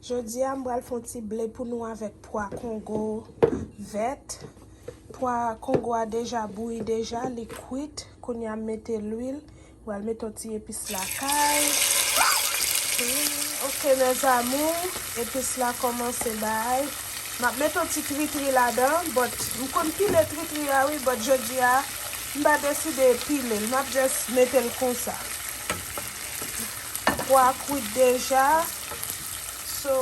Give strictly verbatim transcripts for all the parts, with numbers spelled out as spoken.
Jodi a, m pral fè yon ti ble pou nou avèk pwa kongo vèt. Pwa kongo a deja bouyi deja, li kwit. Kounye a, m mete lwil. M pral mete yon ti epis lakay. Ok, mes amours, epis la kòmanse bay. M ap mete yon ti tritri ladan, but m konn pile tritri a, wi, but jodi a, m pa deside pile l. M ap just mete l konsa. Pwa kwit deja. So,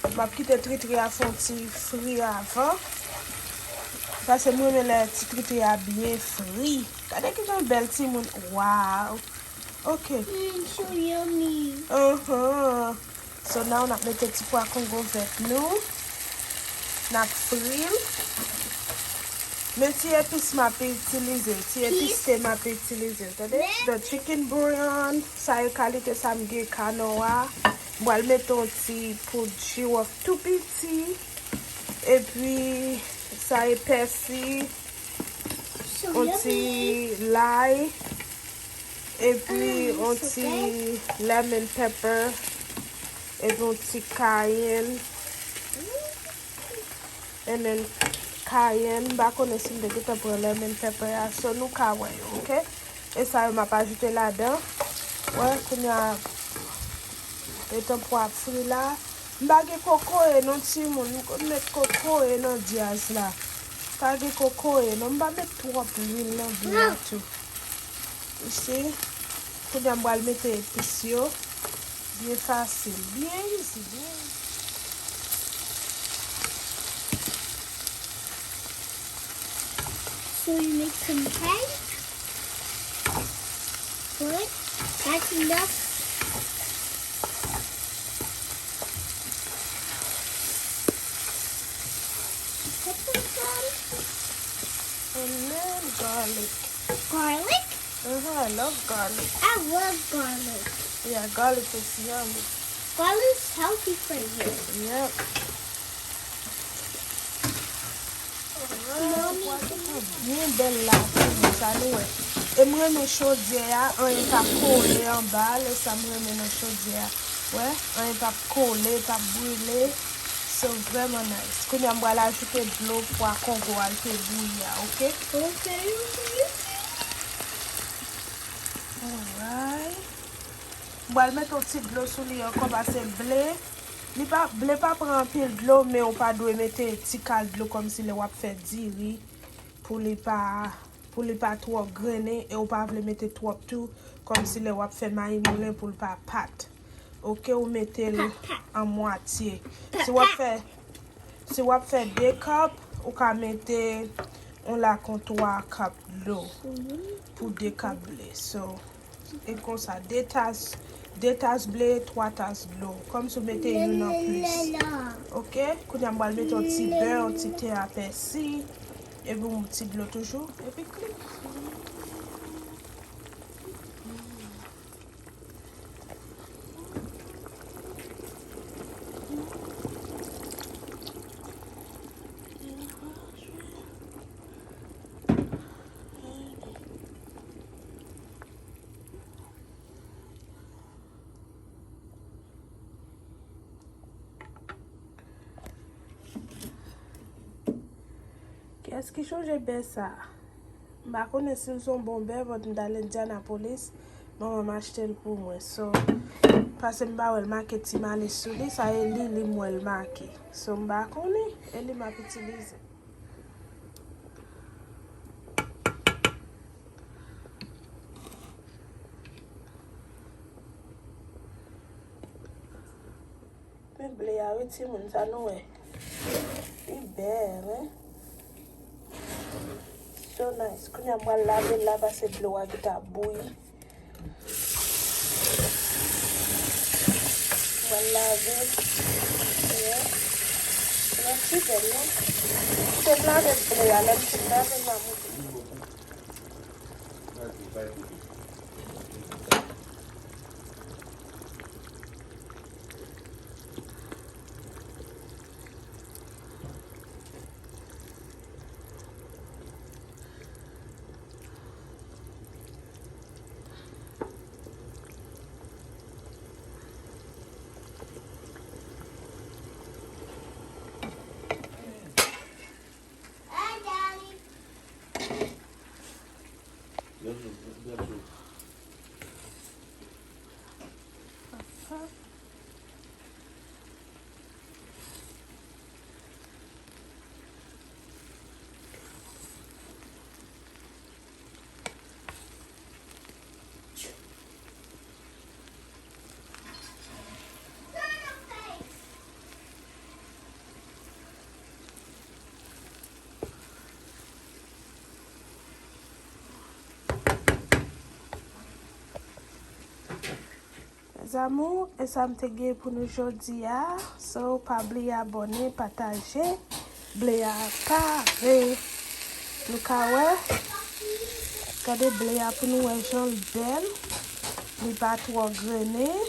m ap kite tritri a fè yon ti fri avan. Paske m renmen lè ti tritri a byen fri. Gade kijan bèl timoun. Wow. Ok. Mm, so yummy. Uh-huh. So now n ap mete ti pwa kongo vèt nou. N ap fri l. Men ti epis m ap itilize, ti epis te m ap itilize, tande? The chicken bouillon, sa e kalite sa m gen, kanwa. M pral mete yon ti poud jiwòf tou piti. Epi, sa e pèsi, yon ti lay. Epi, yon ti lemon pepper. Epi, yon ti kayenn. And then kayenn, m pa konnen si m te gentan pran lemon pepper a, so nou ka wè yo, ok? E sa yo m ap ajoute ladan. Wè, kounye a, etan pwa ap fri la. M pa gen kokoye non, timoun, m konn met kokoye nan dyaz la. Pa gen kokoye non, m pa met twòp lwil nan ble a tou. Isi, kounye a m pral mete epis yo. Byen fasil, byen easy, byen easy. So you make some egg. Good. That's enough. Put some salt. And then garlic. Garlic? Uh-huh, I love garlic. I love garlic. Yeah, garlic is yummy. Garlic is healthy for you. Yep. Alright, pwa sa byen bèl la, timoun, sa nou wè. E m renmen chodyè a, anyen pa kole anba, lè sa m renmen nan chodyè a. Wè, anyen p ap kole, p ap brile. So, vrèman nice. Kounye a, m pral ajoute dlo pwa kongo a l te bouyi a, ok? Ok, ok, ok. Alright. M pral mete yon ti dlo sou li ankò, paske ble, li pa, ble pa pran anpil dlo, men ou pa dwe mete ti kal dlo kòmsi lè w ap fè diri, pou li pa, pou li pa twò grennen, e ou pa vle mete twòp tou, kòmsi lè w ap fè mayi moulen pou l pa pat. Ok, ou mete l an mwatye. Si w ap fè, si w ap fè de kap, ou ka mete yon lakon twa kap dlo pou de kap ble. So, e konsa, de tas, de tas ble, twa tas dlo. Kòmsi w mete youn an plis. Ok, kounye a m pral mete yon ti bè, yon ti te a pèsi, epi yon ti dlo toujou, epi klik. Kiyès ki chonje bè sa? M pa konnen si l se yon bon bè, but m t al Indianapolis, manman m achte l pou mwen. So, paske m pa wè l make Ti Malis sou li, sa e li, li m wè l make. So, m pa konnen, e li m ap itilize. Men ble a wi, timoun, sa nou wè. Li bèl, wi. So nice. Kounye a m pral lave l la, paske dlo a gentan ap bouyi. M pral lave. Yeah. Li pa si bèl, non? Kite m lave ble a, lè m fin lave, m a montre. Amou, e sa m te gen pou nou jodi a. So, pa bliye abòne, pataje. Ble a pare. Nou ka wè. Gade ble a pou nou wè jan l bèl. Li pa twò grennen,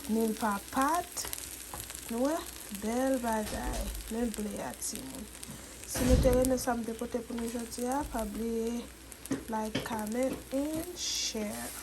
ni l pa pat. Nou wè, bèl bagay. Men ble a, timoun. Si nou te renmen sa m te pote pou nou jodi a, pa bliye like, comment, and share.